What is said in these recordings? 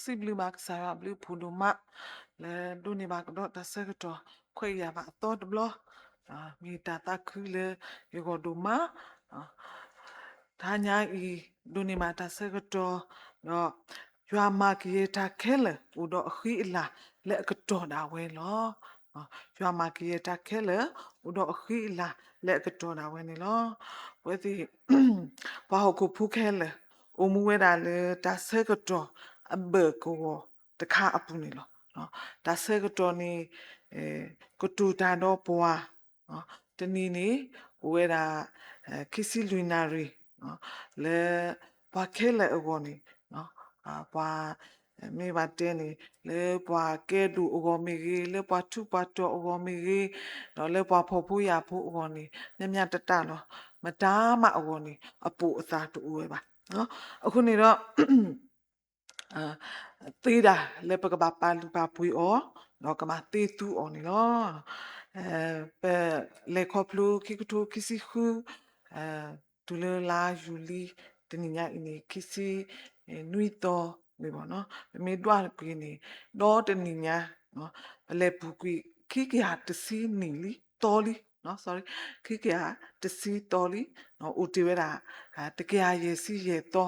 စံးဘျုးဘၣ်ကစၢ်ယွၤအဘျုးအဖှိၣ်ဒိၣ်မး လၢဒိးန့ၢ်ဘၣ်ကဒီးတၢ်ဆၢကတီၢ်ခွဲးယာ်ဘၣ်အသီတဘျီ, မ့ၢ်တၢ်သးခုလၢယဂီၢ်ဒိၣ်မး, တဟါညါအံၤ ဒိးန့ၢ်ဘၣ်တၢ်ဆၢကတီၢ်, ဒီးယွၤမၤကယဲၢ်တၢ်ခဲလၢာ်အိၣ်ဒီးအဃံအလၤလၢအကတီၢ်ဒၣ်ဝဲလီၤ. ယွၤမၤကယဲၢ်တၢ်ခဲလၢာ် အိၣ်ဒီးအဃံအလၤလၢအကတီၢ်ဒၣ်ဝဲန့ၣ်လီၤ. အဝဲသ့ၣ် ပှၤဟီၣ်ခိၣ်ဖိခဲလၢာ် အိၣ်မူဝဲဒၣ်လၢတၢ်ဆၢကတီၢ်အဘၢၣ်ကဝီၤတခါအပူၤန့ၣ်လီၤ. တၢ်ဆၢကတီၢ်န့ၣ် ကတိၤတၢ်ဒီးပှၤ တနံၤန့ၣ် အိၣ်ဝဲဒၣ် ခံဆံလွံၢ်နၣ်ရံၣ် လၢပှၤခဲလၢာ်အဂီၢ်န့ၣ် ပှၤ မ့ၢ်ဘၣ်တဲန့ၣ် လၢပှၤကဲဒိၣ်အဂီၢ်မ့ၢ်ဂ့ၤ, လၢပှၤထူးပှၤတီၤအဂီၢ်မ့ၢ်ဂ့ၤ, ဒီးလၢပှၤဖှီၣ်ဖိယာ်ဖိအဂီၢ်န့ၣ် မ့ၢ်မ့ၢ်တတၢ်လီၤ. မတၤမးအဂီၢ်န့ၣ် အပိာ်အသးတအိၣ်ဝဲဘၣ်. အဃိန့ၣ်ဒီး သ့ဒၣ်လၢပကဘၣ်ပာ်လုၢ်ပာ်ပှ့ၤအီၤ, ဒီးကဘၣ်သ့သူအီၤန့ၣ်လီၤ. ပလဲၤခီဖျိခံကထိခံဆံဃု တုၤလၢလါယူၤလံ တနံၤညါအံၤန့ၣ် ခံဆံနွံသီန့ၣ်ဘၣ်နီၤ, ပမ့ၢ်ဒွးကွံာ်န့ၣ် ဒီတနံၤညါ ပလဲၤပူၤကွံာ် ခံကယၤတဆံနံၣ်လံ သီလံ, ခံကယၤတဆံသီလံ, အိၣ်တ့ၢ်ဝဲဒၣ် တကယၤယဲၢ်ဆံယဲၢ်သီ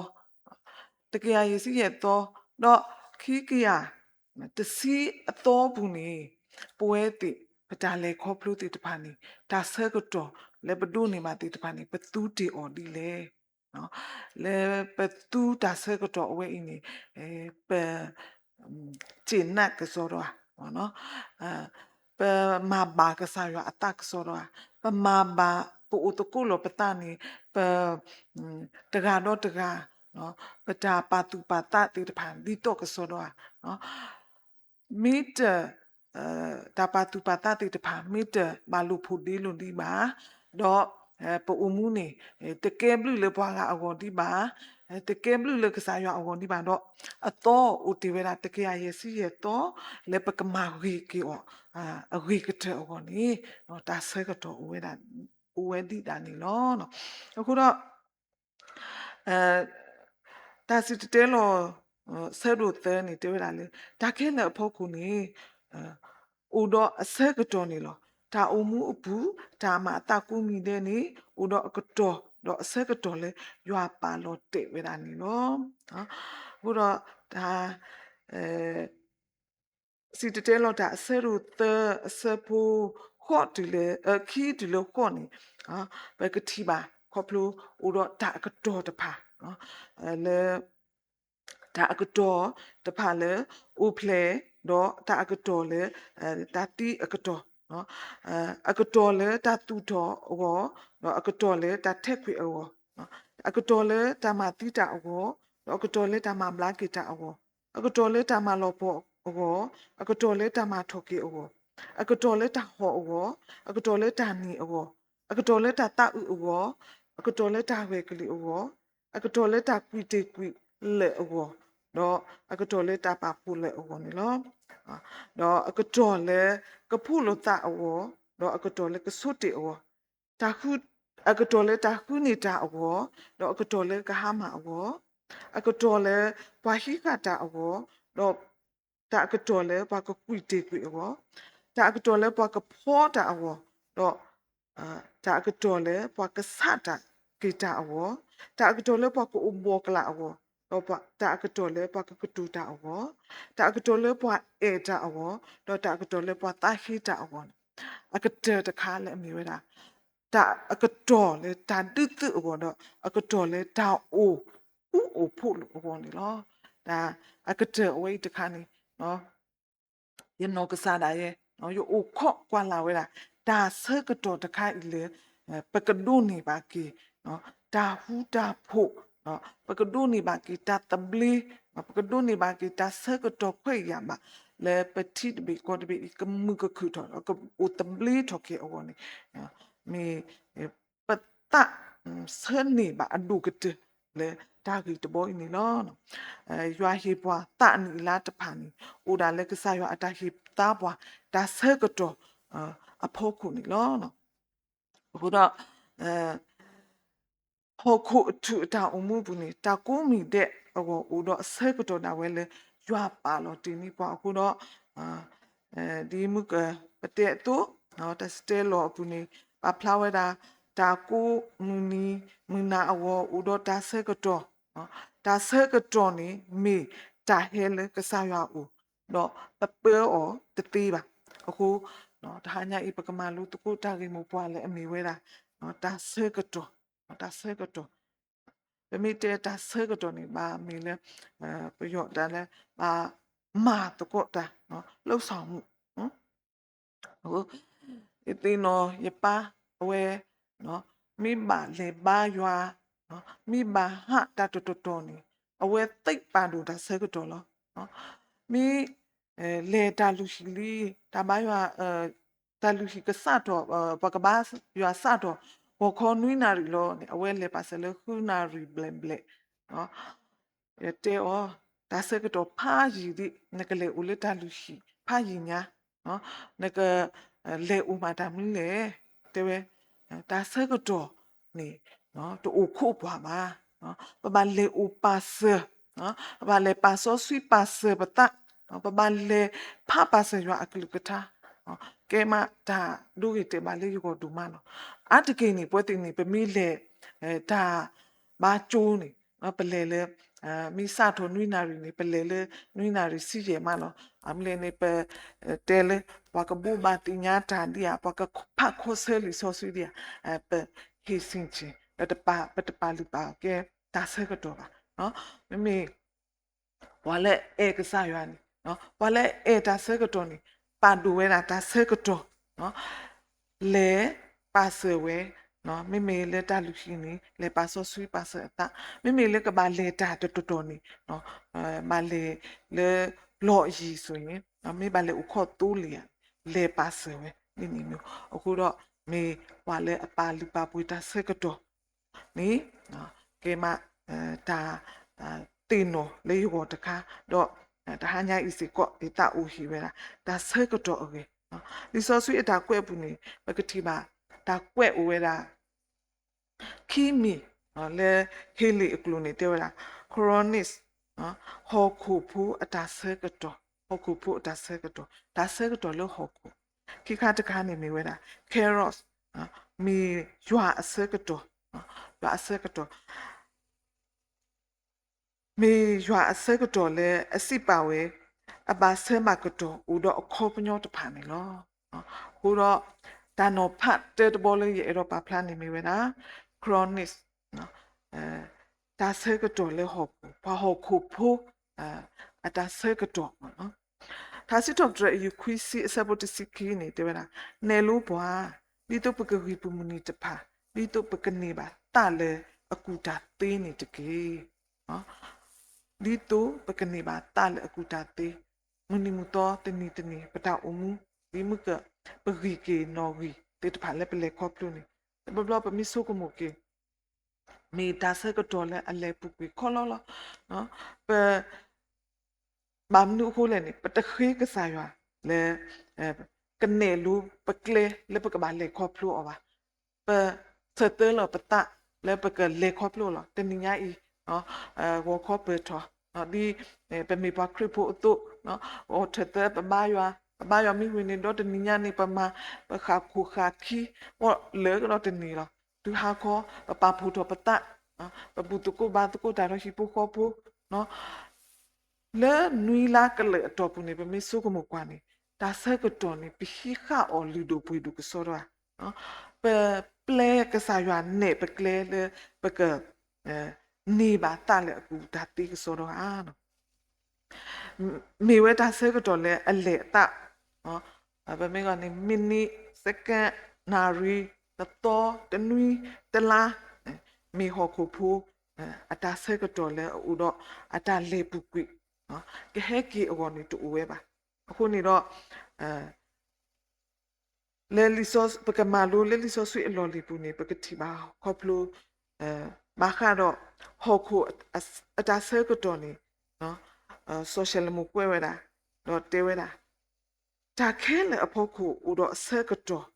တကယၤယဲၢ်ဆံယဲၢ်သီ, ဒီးခံကယၤတဆံအသီပူၤန့ၣ် ပဝဲသ့ၣ် ပတၢ်လဲၤခီဖျိသ့ၣ်တဖၣ်န့ၣ် တၢ်ဆၢကတီၢ်လၢပဒိးန့ၢ်ဘၣ်သ့ၣ်တဖၣ်န့ၣ် ပသူတ့ၢ်အီၤဒ်လဲၣ်. လၢပသူတၢ်ဆၢကတီၢ်အဝဲအံၤန့ၣ် ပ စ့ၣ်နးကစီဒီဧါ, ပမၤဘၣ်ကစၢ်ယွၤအသးကစီဒီဧါ, ပမၤဘၣ် ပအိၣ်သကိးလီၤပသးန့ၣ် ပ တဂၤဒီးတဂၤ ပတၢ်ပာ်သူၣ်ပာ်သးသ့ၣ်တဖၣ် ဒ်သိးကစီဒီဧါ, မ့ၢ်တ တၢ်ပာ်သူၣ်ပာ်သးသ့ၣ်တဖၣ် မ့ၢ်တဘၣ်လိာ်ဖိးဒ့လိာ်ဒံးဘၣ်, ဒီး ပအိၣ်မူန့ၣ် တကဲဘျုးလၢပှၤဂၤအဂီၢ်ဒံးဘၣ်, တကဲဘျုးလၢကစၢ်ယွၤအဂီၢ်ဒံးဘၣ်ဒီး အသီအိၣ်တ့ၢ်ဝဲဒၣ် တကယၤယဲၢ်ဆံယဲၢ်သီ လၢပကမၤဂ့ၤက့ၤအီၤ အဂ့ၤကတၢၢ်အဂီၢ်န့ၣ် တၢ်ဆၢကတီၢ်အိၣ်ဝဲဒၣ် အိၣ်ဝဲဒ်ဒၣ်န့ၣ်လီၤ. အဃိဒီး တၢ်စံၣ်တဲၤတဲလီၤ ဆၢဒိၣ်သၢန့ၣ် တဲဝဲဒၣ်လၢ တၢ်ခဲလၢာ်အဖီခိၣ်န့ၣ် အိၣ်ဒီးအဆၢကတီၢ်န့ၣ်လီၤ. တၢ်အိၣ်မူအပူၤ တၢ်မၤအသးကိးမံၤဒဲးန့ၣ် အိၣ်ဒီးအကတီၢ် ဒီးအဆၢကတီၢ်လၢယွၤပာ်လီၤတဲာ်ဝဲဒၣ်န့ၣ်လီၤ. အဃိဒီး တၢ် စံၣ်တဲၤတဲလီၤတၢ်အဆၢဒိၣ်သၢ အဆၢဖိ ဃိးတုၤလၢ ခံတုၤလၢဃိးန့ၣ် ပကထံၣ်ဘၣ်ခီဖျိအိၣ်ဒီးတၢ်အကတီၢ်တဖၣ် လၢ တၢ်အကတီၢ်တဖၣ်လၢ အိၣ်ဖျဲၣ် ဒီးတၢ်အကတီၢ်လၢ တၢ်သံအကတီၢ် အကတီၢ်လၢတၢ်သူၣ်ထီၣ်အဂီၢ် ဒီးအကတီၢ်လၢတၢ်ထဲးခွဲးအဂီၢ်, အကတီၢ်လၢတၢ်မၤသံတၢ်အဂီၢ်, ဒီးအကတီၢ်လၢတၢ်မၤဘျါက့ၤတၢ်အဂီၢ်, အကတီၢ်လၢတၢ်မၤလီၤပှီၢ်အဂီၢ်, အကတီၢ်လၢတၢ်မၤထီၣ်က့ၤအဂီၢ်, အကတီၢ်လၢတၢ်ဟီၣ်အဂီၢ်, အကတီၢ်လၢတၢ်နံၤအဂီၢ်, အကတီၢ်လၢတၢ်သးအုးအဂီၢ်, အကတီၢ်လၢတၢ်ဂဲၤကလံၣ်အဂီၢ်, အကတီၢ်လၢတၢ်ကွံာ်တ့ၢ်ကွံာ်လၢာ်အဂီၢ်, ဒီးအကတီၢ်လၢတၢ်ပာ်ဖှိၣ်လၢာ်အဂီၢ်န့ၣ်လီၤ. ဒီးအကတီၢ်လၢကဖှိၣ်လိာ်သးအဂီၢ်, ဒီးအကတီၢ်လၢကဆိတ့ၢ်အဂီၢ်, တၢ်ဃု အကတီၢ်လၢတၢ်ဃုန့ၢ်တၢ်အဂီၢ်, ဒီးအကတီၢ်လၢကဟါမၢ်အဂီၢ်, အကတီၢ်လၢပှၤဟံးဃာ်တၢ်အဂီၢ်, ဒီးတၢ်အကတီၢ်လၢပှၤကကွံာ်တ့ၢ်ကွံာ်အဂီၢ်, တၢ်အကတီၢ်လၢပှၤကဖီတၢ်အဂီၢ်, ဒီး တၢ်အကတီၢ်လၢပှၤကဆးတၢ်က့ၤတၢ်အဂီၢ်, တၢ်အကတီၢ်လၢပှၤကအိၣ်ဘှီၣ်ကလာ်အဂီၢ်, ဒီးတၢ်အကတီၢ်လၢပှၤကကတိၤတၢ်အဂီၢ်, တၢ်အကတီၢ်လၢပှၤအဲၣ်တၢ်အဂီၢ်, ဒီးတၢ်အကတီၢ်လၢပှၤသးဟ့တၢ်အဂီၢ်န့ၣ်, အကတၢၢ်တခါလၢအမ့ၢ်ဝဲဒၣ် တၢ်အကတီၢ်လၢတၢ်ဒုးသုးအဂီၢ်ဒီး အကတီၢ်လၢတၢ်အိၣ်ဃူအိၣ်ဖိးလိာ်အဂီၢ်န့ၣ်လီၤ. တၢ်အကတၢၢ်အဝဲအံၤတခါန့ၣ် ယနီၢ်ကစၢ်ဒၣ်ယဲ ယအိၣ်ခိးကွၢ်လၢ်ဝဲဒၣ် တၢ်ဆၢကတီၢ်တခါအံၤလၢ ပကဒိးန့ၢ်ဘၣ်က့ၤ တၢ်ဃူတၢ်ဖိး, ပကဒိးန့ၢ်ဘၣ်က့ၤတၢ်သဘျ့, ပကဒိးန့ၢ်ဘၣ်က့ၤတၢ်ဆၢကတီၢ်ခွဲးယာ်ဘၣ် လၢပထံတဘ့ၣ်ကီၢ်တဘ့ၣ်အံၤ ကမုာ်ကခုၣ်ထီၣ် ကအိၣ်သဘျ့ထီၣ်က့ၤအဂီၢ်န့ၣ် မ့ၢ် ပသးဆၢန့ၢ်ဘၣ်အဒိၣ်ကတၢၢ်လၢတၢ်ဂ့ၢ်တဘီအံၤန့ၣ်လီၤ. ယွၤဟ့ၣ်ပှၤသးနံၣ်အလါတဖၣ်န့ၣ် အိၣ်ဒၣ်လၢကစၢ်ယွၤအတၢ်ဟ့ၣ်သါပှၤ တၢ်ဆၢကတီၢ်အဖီခိၣ်န့ၣ်လီၤ. အဃိဒီး ဟီၣ်ခိၣ်အထူၣ်အတၢ်အိၣ်မူအပူၤန့ၣ် တၢ်ကိးမံၤဒဲးအဂီၢ် အိၣ်ဒီးအဆၢကတီၢ်ဒၣ်ဝဲလၢ ယွၤပာ်လီၤတ့ၢ်န့ၢ်ပှၤအဃိဒီး ဒ်မုၢ်ကပတဲအသိး တၢ်စတဲလီၤအပူၤန့ၣ် ပာ်ဖျါဝဲဒၣ် တၢ်ကိးမုၢ်နံၤ မုၢ်နၤအဂီၢ် အိၣ်ဒီးတၢ်ဆၢကတီၢ်, တၢ်ဆၢကတီၢ်န့ၣ် မ့ၢ်တၢ်ဟဲလၢကစၢ်ယွၤအအိၣ် ဒီးပပၢအီၤတသ့ဘၣ်. အဃိ တဟါညါအံၤ ပကမၤလိသကိးတၢ်ဂ့ၢ်မိၢ်ပှၢ်လၢအမ့ၢ်ဝဲဒၣ် တၢ်ဆၢကတီၢ်, တၢ်ဆၢကတီၢ် ပမ့ၢ်တဲတၢ်ဆၢကတီၢ်န့ၣ် ဘၣ်မ့ၢ်လၢ ပယီၤတၢ်လၢ ဘၣ်မၤသကိးတၢ် လုပ်ဆောင်မှု ယသ့ၣ်နီၣ်ယပၢ်အဝဲ မ့ၢ်ဘၣ်လဲၤဘါယွၤ မ့ၢ်ဘၣ်ဟးတၢ်တတီၤတီၤန့ၣ် အဝဲသ့ၣ်ပာ်ဒိၣ်တၢ်ဆၢကတီၢ်လီၤ. မ့ၢ် လဲၤတၢ်လုၢ်ဟံၣ်လံ တၢ်ဘါယွၤ တၢ်လုၢ်ဟံၣ်ကစးထီၣ် ပှၤကဘါယွၤစးထီၣ် ဂီၤခီနွံနၣ်ရံၣ်လီၤန့ၣ် အဝဲလဲၤပာ်စၢၤလၢဃုနၣ်ရံၣ်ဘျဲၣ်ဘျဲၣ် တဲအီၤ တၢ်ဆၢကတီၢ်ဖးယံာ်ဒံး နကလဲၤအိၣ်လၢတၢ်လုၢ်ဟံၣ်ဖးယံာ်ညါ နက လဲၤအိၣ်မၤတၢ်မနုၤလဲၣ် တဲဝဲ တၢ်ဆၢကတီၢ်န့ၣ် တအိၣ်ခိးပှၤဘၣ်. ပဘၣ်လဲၤအိၣ်ပာ်စၢၤ ပဘၣ်လဲၤပာ်စီဆှံပာ်စၢၤပသး ပဘၣ်လဲၤဖးပာ်စၢၤယွၤအကလုၢ်ကထါ ကဲမးတၢ်ဒိဂ့ၤတဲာ်ဘၣ်လၢယဂီၢ်ဒိၣ်မးလီၤ. အါတက့ၢ်န့ၣ် ပဝဲသ့ၣ်န့ၣ် ပမ့ၢ်လဲၤ တၢ်ဘါကၠိန့ၣ် ပလဲၤလၢ မ့ၢ်စးထီၣ်နွံနၣ်ရံၣ်န့ၣ် ပလဲၤလၢနွံနၣ်ရံၣ်ဆံယဲၢ်မးလီၤ. အမ့ၢ်လဲၣ်န့ၣ် ပတဲလၢ ပှၤကဘိးဘၣ်သ့ၣ်ညါတၢ်ဒံးဧါ ပှၤကဖးခီဆၢလံာ်စီဆှံဒံးဧါ ပဟ့ၣ်ဆံၣ်ဆ့ၣ် ပတပာ်လုၢ်ပာ်ကဲတၢ်ဆၢကတီၢ်ဘၣ်. မ့မ့ၢ် ပှၤလၢအအဲၣ်ကစၢ်ယွၤန့ၣ် ပှၤလၢအအဲၣ်တၢ်ဆၢကတီၢ်န့ၣ် ပာ်ဒိၣ်ဝဲဒၣ်တၢ်ဆၢကတီၢ် လဲၤပာ်စၢၤဝဲ မ့မ့ၢ်လၢတၢ်လုၢ်ဟံၣ်န့ၣ် လဲၤပာ်စီဆှံပာ်စၢၤအသး မ့မ့ၢ်လၢကဘၣ်လဲၤတၢ်တတီၤတီၤန့ၣ် ဘၣ်လဲၤလၢလီၢ်ယံၤဆိၣ်န့ၣ် မ့ၢ်ဘၣ်လဲၤအိၣ်ခိးသိလ့ၣ်ဧါ လဲၤပာ်စၢၤဝဲ ဒ်န့ၣ်မ့ၢ် အဃိဒီး မ့ၢ်ပှၤလၢအပာ်လုၢ်ပာ်ပှ့ၤတၢ်ဆၢကတီၢ်န့ၣ် ကဲမး တၢ် သ့ၣ်နီၣ်လၢယဂီၢ်တခါ ဒီးတဟါညါအံၤစ့ၢ်ကီး ယသးအိၣ်ဟ့ၣ်ဝဲဒၣ် တၢ်ဆၢကတီၢ်အဂ့ၢ် လံာ်စီဆှံအတၢ်ကွဲးအပူၤန့ၣ် ပကထံၣ်ဘၣ် တၢ်ကွဲးအိၣ်ဝဲဒၣ် ခံမံၤ လၢဟ့လ့ၣ်အကျိာ်န့ၣ် တဲဝဲဒၣ် chronos ဟီၣ်ခိၣ်ဖိအတၢ်ဆၢကတီၢ် ဟီၣ်ခိၣ်ဖိအတၢ်ဆၢကတီၢ် တၢ်ဆၢကတီၢ်လၢဟီၣ်ခိၣ် ခံခါတခါန့ၣ်မ့ၢ်ဝဲဒၣ် kairos မ့ၢ်ယွၤအဆၢကတီၢ် ယွၤအဆၢကတီၢ် မ့ၢ်ယွၤအဆၢကတီၢ်လၢအစံးပာ်ဝဲ အဘၣ်ဆၢဘၣ်ကတီၢ်အိၣ်ဒီးအခီပညီတဖၣ်န့ၣ်လီၤ. အဃိဒီး တၢ်နီၤဖးတၢတဘီလၢယအဲၣ်ဒိးပာ်ဖျါန့ၣ်မ့ၢ်ဝဲဒၣ် chronos တၢ်ဆၢကတီၢ်လၢဟီၣ်ခိၣ် ပှၤဟီၣ်ခိၣ်ဖိ အတၢ်ဆၢကတီၢ် ထါစံးထီၣ်ပတြၢၤအယုၢ်ခွံဆံအဆၢဖိတဆံခံန့ၣ် တဲဝဲဒၣ် နဲၣ်လိပှၤ ဒ်သိးပကဂံၢ်ပမုၢ်နံၤတဖၣ် ဒ်သိးပကန့ၢ်ဘၣ်သးလၢအကူၣ်တၢ်သ့န့ၣ်တက့ၢ်. ဒ်သိးပကန့ၢ်ဘၣ်သးလၢအကူၣ်တၢ်သ့ မုၢ်နံၤမုၢ်သီတနံၤတနံၤ ပတၢ်အိၣ်မူ ဒ်မုၢ်က ပဂံၢ်က့ၤနီၣ်ဂံၢ်သ့ၣ်တဖၣ်လၢပလဲၤခီဖျိန့ၣ် တဘျီဘျီပမ့ၢ်ဆိကမိၣ်က့ၤ မ့ၢ်တၢ်ဆၢကတီၢ်လၢအလဲၤပူၤကွံာ်ခီလီလီၤ. ပ ဘၣ်မနုၤအဃိလဲၣ်န့ၣ် ပတဃ့ကစၢ်ယွၤလၢ ကနဲၣ်လိပကျဲလၢပကဘၣ်လဲၤခီဖျိအီၤဘၣ်. ပဆၢသၢလီၤပသးလၢပကလဲၤခီဖျိလီၤ. တနံၤညါအံၤ ဂီၤခီပၢၢ်ထီၣ် ဒ်ပမ့ၢ်ပှၤခရံာ်ဖိအသိး ဂီၤထၢၣ်သၢပဘါယွၤ ပဘါယွၤမ့ၢ်ဝံၤန့ၣ် ဒီတနံၤညါန့ၣ် ပမၤ ပဃၣ်ခိၣ်ဃၣ်ခံ လၢာ်ကဒီးတနံၤလီၤ. တုၤဟါခီ ပပာ်ဖှိၣ်ထီၣ်ပသး ပဘူၣ်သကိးဘါသကိးတၢ်ဒီးဟံၣ်ဖိဃီဖိ လၢနွံလါကလၢာ်အတီၢ်ပူၤန့ၣ် ပမ့ၢ်ဆိကမိၣ်ကွၢ်န့ၣ် တၢ်ဆၢကတီၢ်န့ၣ် ပဟံးဃာ်အီၤလုၢ်ဒိၣ်ပှ့ၤဒိၣ်ကစီဒီဧါ. ပပျဲကစၢ်ယွၤနဲၣ်ပကျဲလၢ ပက န့ၢ်ဘၣ်သးလၢအကူၣ်တၢ်သ့ကစီဒီဧါ. မ့ၢ်ဝဲတၢ်ဆၢကတီၢ်လၢအလဲၤအသး ပမ့ၢ်ဂီၢ်န့ၣ် မံးနံး second နၣ်ရံၣ် တသီ တနွံ တလါ မ့ၢ်ဟီၣ်ခိၣ်ဖိ အတၢ်ဆၢကတီၢ်လၢအအိၣ်ဒီး အတၢ်လဲၤပူၤကွံာ် ကဟဲက့ၤအဂီၢ်န့ၣ်တအိၣ်ဝဲဘၣ်. အဃိန့ၣ်ဒီး လၢလံာ်စီဆှံ ပကမၤလိလၢလံာ်စီဆှံအလီၢ်လံၤပူၤန့ၣ် ပကထံၣ်ဘၣ်ခီဖျိ ဘၣ်ဃးဒီး ဟီၣ်ခိၣ်အတၢ်ဆၢကတီၢ်န့ၣ် စီၤၡလဲၤမိၣ်ကွဲးဝဲဒၣ် ဒီးတဲဝဲဒၣ် တၢ်ခဲလၢာ်အဖီခိၣ်အိၣ်ဒီးအဆၢကတီၢ်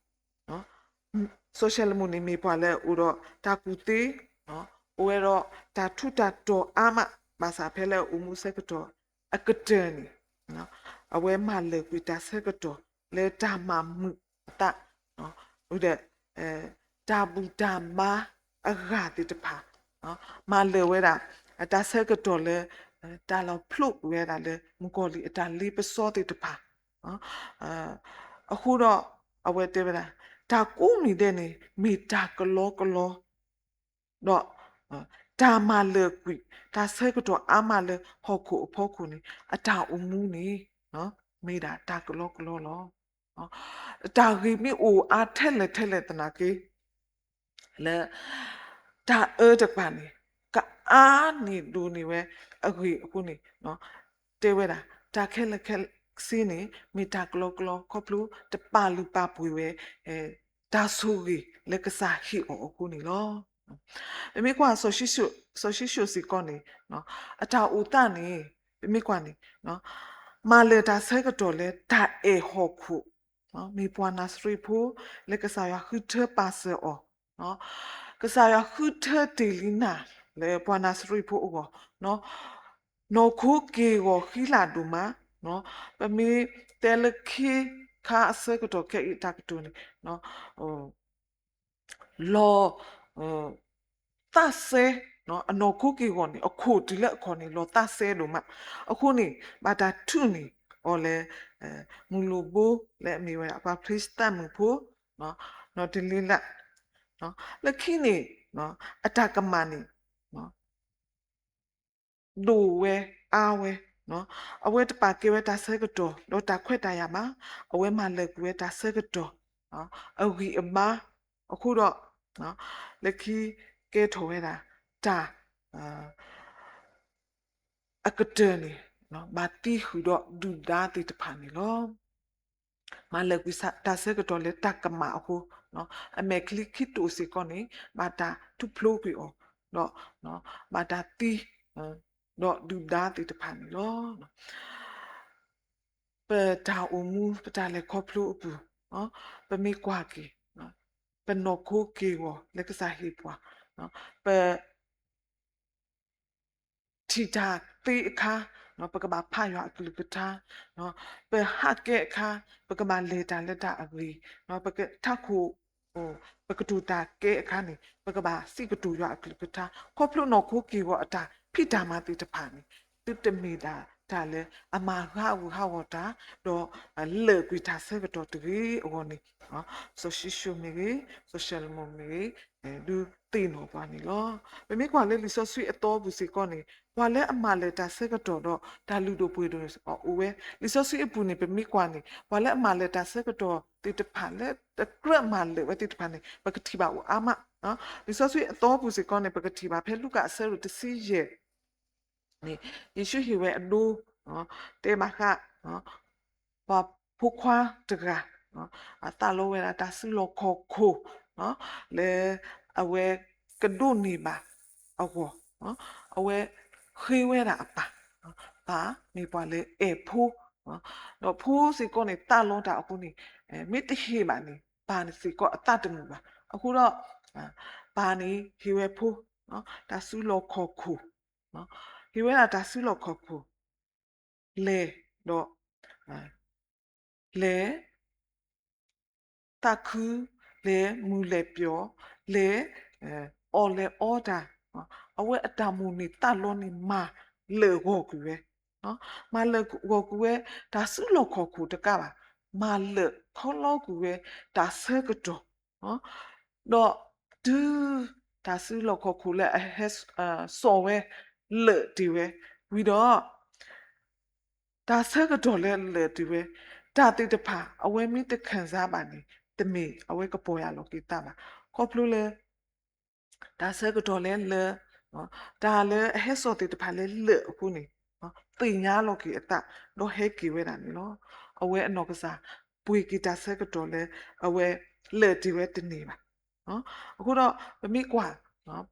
စီၤၡလဲၤမိၣ်န့ၣ်မ့ၢ်ပှၤလၢအအိၣ်ဒီးတၢ်ကူၣ်သ့, အိၣ်ဝဲဒီးတၢ်ထူးတၢ်တီၤအါမး, ဘၣ်ဆၣ်ဖဲလၢအအိၣ်မူအဆၢကတီၢ် အကတၢၢ်န့ၣ် အဝဲမၤလၢာ်ကွံာ်တၢ်ဆၢကတီၢ်လၢတၢ်မၤမုာ်အသး, ဒီး တၢ်ဘူၣ်တၢ်ဘါအဂၤသ့ၣ်တဖၣ်, မၤလၢာ်ဝဲဒၣ် တၢ်ဆၢကတီၢ်လၢ တၢ်လီၤဖျိကွံာ်ဝဲဒၣ်လၢမုၣ်ကီၤလံၢ်အတၢ်လ့ပစီသ့ၣ်တဖၣ်, အဃိဒီး အဝဲတဲဝဲဒၣ် တၢ်ကိးမံၤဒဲးန့ၣ် မ့ၢ်တၢ်ကလီကလီ ဒီး တၢ်မၤလၢာ်ကွံာ် တၢ်ဆၢကတီၢ်အါမးလၢဟီၣ်ခိၣ်အဖီခိၣ်န့ၣ် အတၢ်အိၣ်မူန့ၣ် မ့ၢ်ဒၣ်တၢ်ကလီကလီလီၤ. တၢ်ဂ့ၢ်မ့ၢ်အိၣ်အါထဲလဲၣ်ထဲလဲၣ်သနာ်က့ လၢ တၢ်အၢတကပၤန့ၣ် ကအါန့ၢ်ဒိၣ်န့ၢ်ဝဲအဂ့ၢ်အဃိန့ၣ် တဲဝဲဒၣ် တၢ်ခဲလၢာ်ခဲဆ့န့ၣ် မ့ၢ်တၢ်ကလီကလီ ခီဖျိတပာ်လုၢ်ပာ်ပှ့ၤဝဲ တၢ်ဆိၣ်ဂ့ၤလၢကစၢ်ဟ့ၣ်အီၤအဃိန့ၣ်လီၤ. ပမ့ၢ်ကွၢ် စီၤၡံၣ်ၡိၣ်စ့ၢ်ကီးန့ၣ် အတၢ်အိၣ်သးန့ၣ် ပမ့ၢ်ကွၢ်န့ၣ် မၤလၢာ်တၢ်ဆၢကတီၢ်လၢတၢ်အဲၣ်ဟီၣ်ခိၣ် မ့ၢ်ပှၤနၤစရ့းဖိ လၢကစၢ်ယွၤဃုထၢပာ်စၢၤအီၤ, ကစၢ်ယွၤဃုထၢတ့ၢ်လံနၤ လၢပှၤနၤစရ့းဖိအဂီၢ်, နီၢ်ခိက့ၢ်ဂီၤဃံလၤဒိၣ်မး, ပမ့ၢ်တဲလၢခံခါအဆၢကတီၢ်ခဲအံၤတၢ်ကတိၤန့ၣ် လီၤ သးစဲ, အနီၢ်ခိက့ၢ်ဂီၤန့ၣ် အခိၣ်တုၤလၢအခီၣ်န့ၣ် လီၤသးစဲဒိၣ်မး, အဃိန့ၣ် ဘၣ်တၢ်ထုးန့ၢ်အီၤလၢ မုၢ်လိၣ်ဘိလၢအမ့ၢ်ဝဲဒၣ် ပှၤဖလ့ၡသးမုၣ်ဖိ နီၢ်တလ့လး, လၢခံန့ၣ် အတၢ်ကမၣ်န့ၣ် ဒိၣ်ဝဲအါဝဲ, အဝဲတပာ်ကဲဝဲတၢ်ဆၢကတီၢ် ဒီးတၢ်ခွဲးတၢ်ယာ်ဘၣ်, အဝဲမၤလၢာ်ကွံာ်ဝဲတၢ်ဆၢကတီၢ် အဂံၢ်အဘါအဃိဒီး လၢခံကဲထီၣ်ဝဲဒၣ် တၢ် အကတၢၢ်န့ၣ် ဘၣ်သံဃုာ်ဒီးဒုၣ်ဒါသ့ၣ်တဖၣ်န့ၣ်လီၤ. မၤလၢာ်ကွံာ်တၢ်ဆၢကတီၢ်လၢတၢ်ကမၣ်အဃိ, အမဲာ်ချံခံတိာ်စ့ၢ်ကီးန့ၣ် ဘၣ်တၢ်ထူၣ်ဖျိကွံာ်အီၤ, ဒီး ဘၣ်တၢ်သံ ဒီးဒုၣ်ဒါသ့ၣ်တဖၣ်န့ၣ်လီၤ. ပတၢ်အိၣ်မူ ပတၢ်လဲၤခီဖျိအပူၤ, ပမ့ၢ်ကွၢ်က့ၤ ပနီၢ်ခိက့ၢ်ဂီၤလၢကစၢ်ဟ့ၣ်ပှၤ, ပ ထံၣ်တၢ်သ့အခါ ပကဘၣ်ဖးယွၤအကလုၢ်ကထါ, ပဟးကဲအခါ ပကဘၣ်လဲၤတၢ်လၢတၢ်အဂ့ၤ, ပကထးခိၣ် ပကတိၤတၢ်ကဲအခါန့ၣ် ပကဘၣ်စံးကတိၤယွၤအကလုၢ်ကထါ ခီဖျိနီၢ်ခိက့ၢ်ဂီၤအတၢ်ဖံးတၢ်မၤသ့ၣ်တဖၣ်န့ၣ် သုတမ့ၢ်ဒၣ်တၢ်လၢအမၤဟးဂူာ်ဟးဂီၤတၢ် ဒီးလၢာ်ကွံာ်တၢ်ဆၢကတီၢ်တဂ့ၤအဂီၢ်န့ၣ် စီၤၡံၣ်ၡိၣ်မ့ၢ်ဂ့ၤ စီၤၡဲးလမိၣ်မ့ၢ်ဂ့ၤ ဒုးသ့ၣ်နီၣ်ပှၤန့ၣ်လီၤ. ပမ့ၢ်ကွၢ်လၢလံာ်စီဆှံအသီပူၤစ့ၢ်ကီးန့ၣ် ပှၤလၢအမၤလၢာ်တၢ်ဆၢကတီၢ်ဒီးတၢ်လုၢ်ဒိၣ်ပှ့ၤဒိၣ်န့ၣ် အိၣ်ဝဲ လံာ်စီဆှံအပူၤန့ၣ် ပမ့ၢ်ကွၢ်န့ၣ် ပှၤလၢအမၤလၢာ်တၢ်ဆၢကတီၢ်သ့ၣ်တဖၣ်လၢတကြၢးမၤလၢာ်ဝဲသ့ၣ်တဖၣ်န့ၣ် ပကထံၣ်ဘၣ်အိၣ်အါမး. လံာ်စီဆှံအသီပူၤစ့ၢ်ကီးန့ၣ် ပကထံၣ်ဘၣ်ဖဲလူၤကၣ်အဆၢဒိၣ်တဆံယဲၢ် န့ၣ် ယ့ၣ်ၡူးဟ့ၣ်ဝဲအဒိ တဲဘၣ်ဃး ပှၤဖိခွါတဂၤ အသးလီဝဲဒၣ်တၢ်စုလီၢ်ခီၣ်ခိၣ် လၢအဝဲကဒိးန့ၢ်ဘၣ်အဂီၢ် အဝဲဃ့ဝဲဒၣ်အပၢ်, ပၢ်မ့ၢ်ပှၤလၢအဲၣ်ဖိ ဒီးဖိစ့ၢ်ကီးန့ၣ် သးလီတၢ်အဃိန့ၣ် မ့ၢ်တဟ့ၣ်ဘၣ်န့ၣ် ပၢ်န့ၣ်စ့ၢ်ကီးအသးတမုာ်ဘၣ်. အဃိဒီး ပၢ်န့ၣ်ဟ့ၣ်ဝဲဖိ တၢ်စုလီၢ်ခီၣ်ခိၣ် ဟ့ၣ်ဝဲဒၣ်တၢ်စုလီၢ်ခီၣ်ခိၣ် လဲၤဒီး လဲၤ သးခု လဲၤမုၢ်လဲၤပျီၤ လဲၤ အီၣ်လဲၤအီတၢ် အဝဲအတၢ်မိၣ်န့ၢ်သးလီန့ၣ် မၤလၢာ်ဂီၢ်ကွံာ်ဝဲ မၤလၢာ်ဂီၢ်ကွံာ်ဝဲ တၢ်စုလီၢ်ခီၣ်ခိၣ်တကးဘၣ် မၤလၢာ်ခီလီကွံာ်ဝဲ တၢ်ဆၢကတီၢ် ဒီးတုၤတၢ်စုလီၢ်ခီၣ်ခိၣ်လၢအဟဲစိာ်ဝဲ လၢာ်တ့ၢ်ဝဲ ဝံၤဒီး တၢ်ဆၢကတီၢ်လၢလၢာ်တ့ၢ်ဝဲ တၢ်သ့ၣ်တဖၣ် အဝဲမ့ၢ်တခံစားဘၣ်န့ၣ် တမ့ၢ်အဝဲကပီၢ်ယၢ်လီၤက့ၤသးဘၣ်. ခီဖျိလၢ တၢ်ဆၢကတီၢ်လၢလၢာ် တၢ်လၢအဟဲစိာ်သ့ၣ်တဖၣ်လၢလၢာ်အဃိန့ၣ် သ့ၣ်ညါလီၤက့ၤအသး ဒီးဟဲက့ၤဝဲဒၣ်န့ၣ်လီၤ. အဝဲအနီၢ်ကစၢ် ပှ့ၤက့ၤတၢ်ဆၢကတီၢ်လၢ အဝဲလၢာ်တ့ၢ်ဝဲတန့ၢ်ဘၣ်. အဃိဒီး ပမ့ၢ်ကွၢ်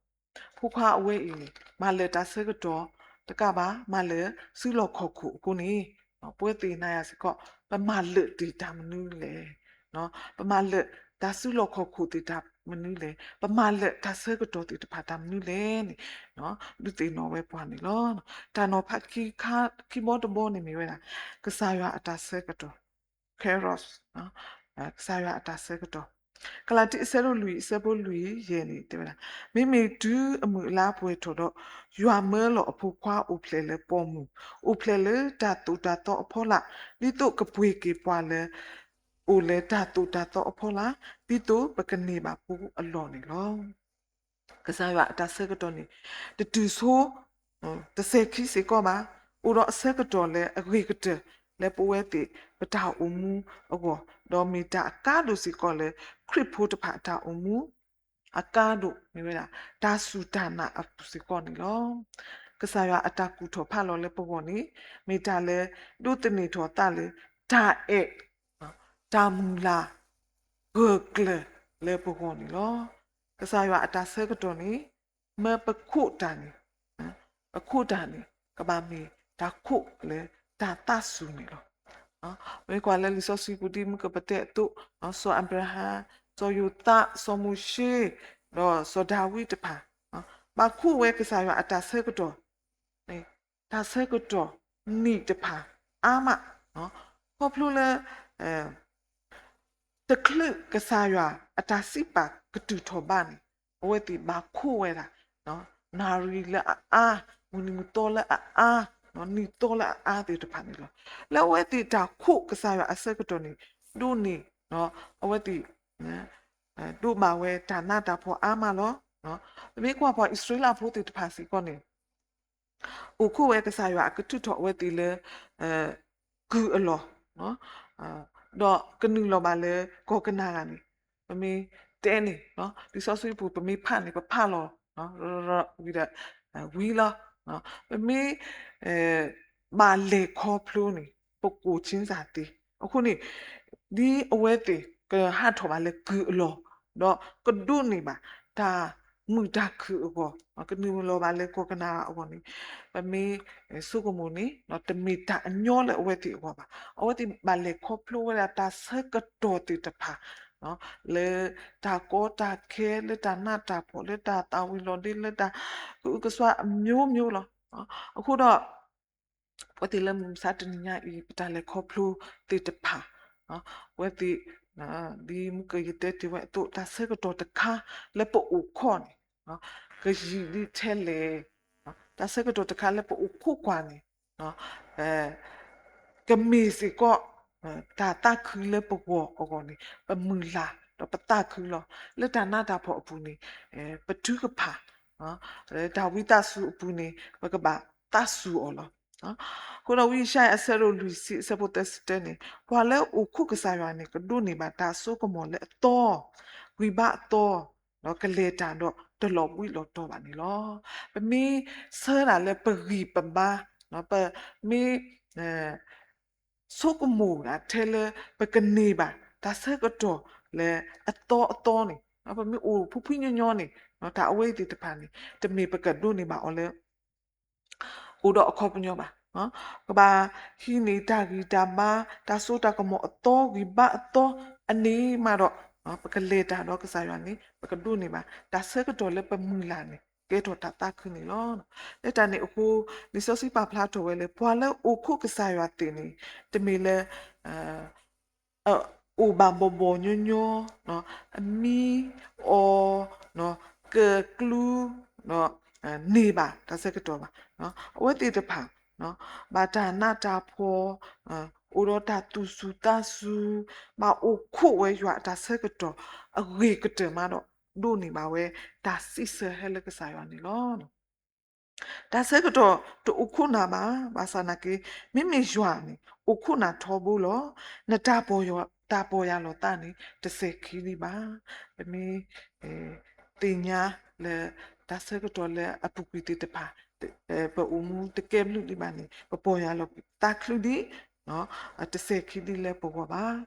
ဖိခွါအဝဲအံၤန့ၣ် မၤလၢာ်တၢ်ဆၢကတီၢ်တကးဘၣ် မၤလၢာ်စုလီၢ်ခီၣ်ခိၣ်အဃိန့ၣ် ပဝဲသ့ၣ်နၤယၤစ့ၢ်ကီး ပမၤလၢာ်တ့ၢ်တၢ်မနုၤလဲၣ်. ပမၤလၢာ် တၢ်စုလီၢ်ခီၣ်ခိၣ်သ့ၣ်တၢ်မနုၤလဲၣ်, ပမၤလၢာ်တၢ်ဆၢကတီၢ်သ့ၣ်တဖၣ်တၢ်မနုၤလဲၣ်န့ၣ် ဒုးသ့ၣ်နီၣ်ဝဲပှၤန့ၣ်လီၤ. တၢ်နီၤဖးခံဘီတဘီန့ၣ်မ့ၢ်ဝဲဒၣ် ကစၢ်ယွၤအတၢ်ဆၢကတီၢ်, Kairos, ကစၢ်ယွၤအတၢ်ဆၢကတီၢ်. ကလၤတံ အဆၢဒိၣ်လွံၢ် အဆၢဖိလွံၢ်ယဲၢ်န့ၣ် တဲဝဲဒၣ်, မ့မ့ၢ်တုၤအမုၢ်အလါပှဲၤထီၣ်ဒီး ယွၤမၢလီၤအဖိခွါအိၣ်ဖျဲၣ်လၢပိာ်မုၣ်, အိၣ်ဖျဲၣ်လၢတၢ်သိၣ်တၢ်သီအဖီလာ်, ဒ်သိးကပှ့ၤက့ၤပှၤလၢ အိၣ်လၢတၢ်သိၣ်တၢ်သီအဖီလာ်, ဒ်သိးပကန့ၢ်ဘၣ်ပူအလီၢ်န့ၣ်လီၤ. ကစၢ်ယွၤအတၢ်ဆၢကတီၢ်န့ၣ် တတုၤဆိ တစဲးခံစ့ၢ်ကီးဘၣ်, အိၣ်ဒီးအဆၢကတီၢ်လၢအဂ့ၤကတၢၢ်လၢပဝဲသ့ၣ်ပတၢ်အိၣ်မူအဂီၢ်, ဒီးမ့ၢ်တၢ်အကါဒိၣ်စ့ၢ်ကီးလၢ ခရံာ်ဖိတဖၣ်အတၢ်အိၣ်မူ အကါဒိၣ်မ့ၢ်ဝဲဒၣ် တၢ်စူၢ်တၢ်နာ်အပူၤစ့ၢ်ကီးန့ၣ်လီၤ. ကစၢ်ယွၤအတၢ်ကူၣ်ထီၣ်ဖးလီၤလၢပဂီၢ်န့ၣ် မ့ၢ်တၢ်လၢဒိးသန့ၤထီၣ်သးလၢ တၢ်အဲၣ်, တၢ်မုၢ်လၢ် ဂၢၢ်ကျၢၤလၢပဂီၢ်န့ၣ်လီၤ. ကစၢ်ယွၤအတၢ်ဆၢကတီၢ်န့ၣ် မ့ၢ်ပခိၣ်တၢ်န့ၣ်, ပခိၣ်တၢ်န့ၣ် ကဘၣ်မ့ၢ်တၢ်ခိၣ်လၢတၢ်သးစူၤန့ၣ်လီၤ. မ့ၢ်ကွၢ်လၢလံာ်စီဆှံပူၤဒ်မုၢ်ကပတဲအသိး, စီၤအၤဘြၤဟၣ်, စီၤယိၤသး, စီၤမိၤၡ့, ဒီးစီၤဒၤဝံးတဖၣ်, ဘၣ်ခိၣ်ဝဲကစၢ်ယွၤအတၢ်ဆၢကတီၢ်, တၢ်ဆၢကတီၢ်နံၣ်တဖၣ်အါမး, ခီဖျိလၢ တချုးကစၢ်ယွၤအတၢ်စံးပာ်ကတုၤထီၣ်ဘၣ်န့ၣ် အဝဲသ့ၣ်ဘၣ်ခိၣ်ဝဲဒၣ် နၣ်ရံၣ်လၢအအါ, မုၢ်နံၤမုၢ်သီလၢအအါ, နံၣ်သီလၢအအါသ့ၣ်တဖၣ်န့ၣ်လီၤ. လၢအဝဲသ့ၣ်တၢ်ခိၣ်ကစၢ်ယွၤအဆၢကတီၢ်န့ၣ် ဒိးန့ၢ် အဝဲသ့ၣ် ဒိးဘၣ်ဝဲတၢ်နးတၢ်ဖှီၣ်အါမးလီၤ. ပမ့ၢ်ကွၢ်ပှၤအံၣ်စရ့လးဖိသ့ၣ်တဖၣ်စ့ၢ်ကီးန့ၣ် အိၣ်ခိၣ်ဝဲကစၢ်ယွၤအကထုးထီၣ်အဝဲသ့ၣ်လၢ ကုၢ်အလီၢ်, ဒီးကနုာ်လီၤဘၣ်လၢကီၢ်ကနၤဧၣ်န့ၣ်, ပမ့ၢ်တဲန့ၣ် လံာ်စီဆှံပူၤ ပမ့ၢ်ဖးန့ၣ် ပဖးလီၤ ဝံၤဒီး ဝံၤလီၤ. ပမ့ၢ် ဘၣ်လဲၤခီဖျိန့ၣ် ပကိၣ်ဆ့စၢ်သ့. အဃိန့ၣ် ဒ်အဝဲသ့ၣ်ကဟးထီၣ်ဘၣ်လၢကုၢ်အလီၢ် ဒီးကဒိးန့ၢ်ဘၣ် တၢ်မုာ်တၢ်ခုၣ်အဂီၢ်, ကနုာ်လီၤဘၣ်လၢကီၢ်ကနၤဧၣ်အဂီၢ်န့ၣ် ပမ့ၢ်ဆိကမိၣ်န့ၣ် တမ့ၢ်တၢ်အညီလၢအဝဲသ့ၣ်အဂီၢ်ဘၣ်. အဝဲသ့ၣ်ဘၣ်လဲၤခီဖျိဝဲဒၣ်တၢ်ဆၢကတီၢ်သ့ၣ်တဖၣ် လၢတၢ်ကီတၢ်ခဲ လၢတၢ်နးတၢ်ဖှီၣ် လၢတၢ်သၣ်ဝံၤလီၤဒ့ လၢတၢ်ကအုကစွါအမျိုးမျိုးလီၤ. အဃိဒီး ပဝဲသ့ၣ်လၢမုၢ်မဆါတနံၤညါအံၤ ပတၢ်လဲၤခီဖျိသ့ၣ်တဖၣ်, ပဝဲသ့ၣ် ဒ်မုၢ်ကယတဲတ့ၢ်ဝဲအသိး တၢ်ဆၢကတီၢ်တခါလၢပအိၣ်ခိးန့ၣ် ကယံာ်ဒ်ထဲလဲၣ်, တၢ်ဆၢကတီၢ်တခါလၢပအိၣ်ခိးကွၢ်န့ၣ် ကမ့ၢ်စ့ၢ်ကီး တၢ်သးခုလၢပဂီၢ်အဂီၢ်န့ၣ် ပမုၢ်လၢ်ဒီးပသးခုလီၤ. လၢတၢ်နးတၢ်ဖှီၣ်အပူၤန့ၣ် ပထုကဖၣ်, လၢတၢ်ဝံသးစူၤအပူၤန့ၣ် ပကဘၣ်သးစူၤအီၤလီၤ. အဃိဒီးဝံယၡါယၤ အဆၢဒိၣ်လွံၢ်ဆံ အဆၢဖိသၢဆံတၢန့ၣ် ပှၤလၢအိၣ်ခိးကစၢ်ယွၤန့ၣ် ကဒိးန့ၢ်ဘၣ်တၢ်စိကမီၤလၢအသီ, ဂံၢ်ဘါအသီ, ဒီးကလဲၤတၢ်ဒီးတလီၤဘှံးလီၤတီၤဘၣ်န့ၣ်လီၤ. ပမ့ၢ်ဆၢဒၣ်လၢပဂံၢ်ပဘါ, ပမ့ၢ် ဆိကမိၣ်ဒၣ်ထဲလၢပကန့ၢ်ဘၣ် တၢ်ဆၢကတီၢ်လၢအသီအသီန့ၣ်, ပမ့ၢ်အိၣ်ဖှိၣ်ဖှိၣ်ညီညီန့ၣ် တၢ်အဝဲသ့ၣ်တဖၣ်န့ၣ် တမ့ၢ်ပကဒိးန့ၢ်ဘၣ်အီၤလၢ အိၣ်ဒီးအခီပညီဘၣ်. ကဘၣ်ဟံးန့ၢ်တၢ်ဂံၢ်တၢ်ဘါ တၢ်စိတၢ်ကမီၤအသီ ဂံၢ်ဘါအသီ အန့ၣ်မးဒီး ပကလဲၤတၢ်ဒီးကစၢ်ယွၤန့ၣ် ပကဒိးန့ၢ်ဘၣ် တၢ်ဆၢကတီၢ်လၢပမုၢ်လၢ်န့ၣ် ကဲထီၣ်တၢ်သးခုန့ၣ်လီၤ. လၢတၢ်န့ၣ်အဃိ လံာ်စီဆှံပာ်ဖျါထီၣ်ဝဲလၢ ပှၤလၢအိၣ်ခိးကစၢ်ယွၤသ့ၣ်န့ၣ် တမ့ၢ်လၢ အအိၣ်ဘၣ်ဘီၣ်ဘီၣ်ညီညီ, အမံအီၤ, ကကျူ, န့ၢ်ဘၣ်တၢ်ဆၢကတီၢ်ဘၣ်. အဝဲသ့ၣ်တဖၣ် ဘၣ်တၢ်နးတၢ်ဖှီၣ်, အိၣ်ဒီးတၢ်သူၣ်စူၤသးစူၤ, ဘၣ်အိၣ်ခိးဝဲယွၤအတၢ်ဆၢကတီၢ်အဂ့ၤကတၢၢ်မးဒီး ဒိးန့ၢ်ဘၣ်ဝဲတၢ်စံးဆၢဟဲလၢကစၢ်ယွၤန့ၣ်လီၤ. တၢ်ဆၢကတီၢ်တအိၣ်ခိးနၤဘၣ်, ဘၣ်ဆၣ်နာ်က့ မ့မ့ၢ်ယွၤန့ၣ် အိၣ်ခိးနၤထီဘိလီၤ. နတၢ်ပီၢ်ယၢ်, တၢ်ပီၢ်ယၢ်လီၤသးန့ၣ် တစဲးခံဒံးဘၣ်. ပမ့ၢ် သ့ၣ်ညါလၢ တၢ်ဆၢကတီၢ်လၢအပူၤကွံာ်သ့ၣ်တဖၣ် ပအိၣ်မူတကဲဘျုးဒံးဘၣ်န့ၣ် ပပီၢ်ယၢ်လီၤသးချုးဒံး တစဲးခံဒံးလၢပဂီၢ်ဘၣ်.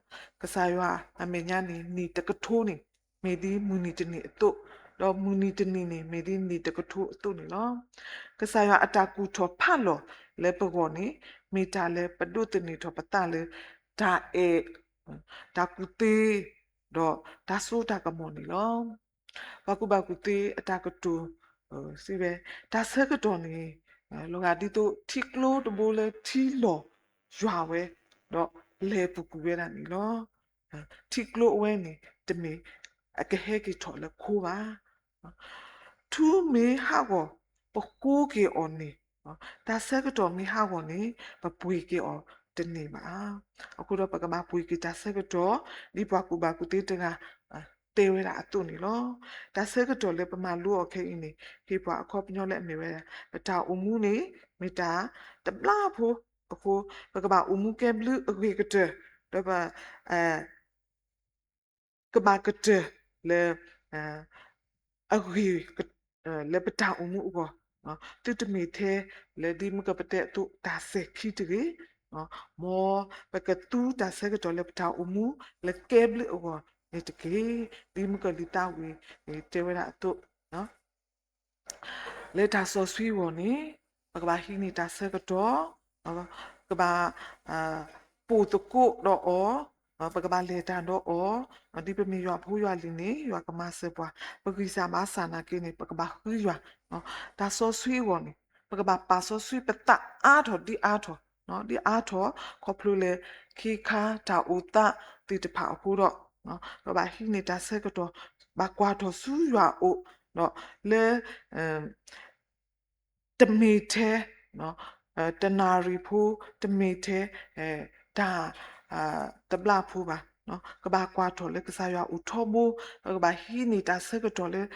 ကစၢ်ယွၤအမဲာ်ညါန့ၣ် နံၣ်တကထိန့ၣ် မ့ၢ်ဒ်မုၢ်နံၤတနံၤအသိး, ဒီးမုၢ်နံၤတနံၤန့ၣ် မ့ၢ်ဒ်နံၣ်တကထိအသိးန့ၣ်လီၤ. ကစၢ်ယွၤအတၢ်ကူၣ်ထီၣ်ဖးလီၤလၢပဂီၢ်န့ၣ် မ့ၢ်တၢ်လၢပဒိးသန့ၤထီၣ်ပသးလၢ တၢ်အဲၣ်, တၢ်ကူၣ်သ့, ဒီးတၢ်စိတၢ်ကမီၤန့ၣ်လီၤ. ပှၤကူၣ်ဘၣ်ကူၣ်သ့အတၢ်ကတိၤစံးဝဲ, တၢ်ဆၢကတီၢ်န့ၣ် လီၤဂာ်ဒ်သိးထံကျိတဘိလၢထံလီၤယွၤဝဲ, ဒီးလဲၤပူၤကွံာ်ဝဲဒၣ်န့ၣ်လီၤ. ထံကျိအဝဲန့ၣ် တမ့ၢ်အကဟဲက့ၤထီၣ်လၢခိဘၣ်. ထူမ့ၢ်ဟးဂီၤ ပဃိက့ၤအီၤန့ၣ်, တၢ်ဆၢကတီၢ်မ့ၢ်ဟးဂီၤန့ၣ် ပပှ့ၤက့ၤအီၤတန့ၢ်ဘၣ်. အဃိဒီးပကဘၣ်ပှ့ၤက့ၤတၢ်ဆၢကတီၢ် ဒ်ပှၤကူၣ်ဘၣ်ကူၣ်သ့တဂၤ တဲဝဲဒၣ်အသိးန့ၣ်လီၤ. တၢ်ဆၢကတီၢ်လၢပမၤလိအီၤခဲအံၤန့ၣ် ဟ့ၣ်ပှၤအခီပညီလၢအမ့ၢ်ဝဲဒၣ် ပတၢ်အိၣ်မူန့ၣ် မ့ၢ်တၢ်တဘျါဖိအဃိ ပကဘၣ်အိၣ်မူကဲဘျုးအဂ့ၤကတၢၢ်, ဒီးပ ကဘၣ်ကတၢၢ်လၢ အဂ့ၤ လၢပတၢ်အိၣ်မူအဂီၢ်, သုတမ့ၢ်ထဲလၢဒ်မုၢ်ကပတဲအသိးတၢ်စဲၤခံတဂ့ၤ, မ်ပကသူတၢ်ဆၢကတီၢ်လၢပတၢ်အိၣ်မူလၢကဲဘျုးအဂီၢ်န့ၣ်တက့ၢ်. ဒ်မုၢ်ကလံၤသးဝံၤတဲဝဲဒၣ်အသိး လၢတၢ်စီဆှံအဂီၢ်န့ၣ် ပကဘၣ်ဟံးန့ၢ်တၢ်ဆၢကတီၢ်, ကဘၣ် ပိာ်သကိးဒီးအီၤ, ပကဘၣ်လဲၤတၢ်ဒီးအီၤ, ဒ်ပမ့ၢ်ယွၤဖိယွၤလံၤန့ၣ် ယွၤကမၤစၢၤပှၤ, ပဂံၢ်စၢ်ဘါစၢ်နာ်က့န့ၣ် ပကဘၣ်ဃုယွၤ, တၢ်စီဆှံအဂီၢ်န့ၣ် ပကဘၣ်ပာ်စီဆှံပသးအါထီၣ်ဒ်အါထီၣ်, ဒ်အါထီၣ် ခီဖျိလၢခ့ခါတၢ်အိၣ်သးသ့ၣ်တဖၣ်အဃိဒီး ပကဘၣ်ဟံးန့ၢ်တၢ်ဆၢကတီၢ်, ဘၣ်ကွၢ်ထီၣ်ဆူယွၤအအိၣ်, ဒီးလၢ တမ့ၢ်ထဲ တနၣ်ရံၣ်ဖိ, တမ့ၢ်ထဲ တၢ်တဘျါဖိဘၣ်, ကဘၣ်ကွၢ်ထီၣ်လၢကစၢ်ယွၤအအိၣ်ထီဘိ, ပကဘၣ်ဟံးန့ၢ်တၢ်ဆၢကတီၢ်လၢ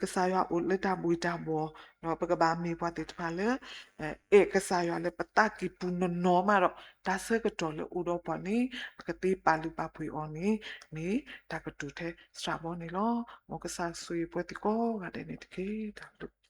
ကစၢ်ယွၤအအိၣ်လၢတၢ်ဘှ့ၣ်တၢ်ဘှီၣ်, ဒီးပကဘၣ်မ့ၢ်ပှၤသ့ၣ်တဖၣ်လၢ အဲၣ်ကစၢ်ယွၤလၢပသးကံၢ်ပူၤနီၢ်နီၢ်မးဒီး တၢ်ဆၢကတီၢ်လၢအိၣ်ဒီးပှၤန့ၣ် ပကသ့ပာ်လုၢ်ပာ်ပှ့ၤအီၤန့ၣ် မ့ၢ်တၢ်ကတိၤထဲစှၤဘီန့ၣ်လီၤ. မ်ကစၢ်ဆိၣ်ဂ့ၤပှၤသ့ၣ်ကိးဂၤဒဲးန့ၣ်တက့ၢ်. တၢ်ဘျုး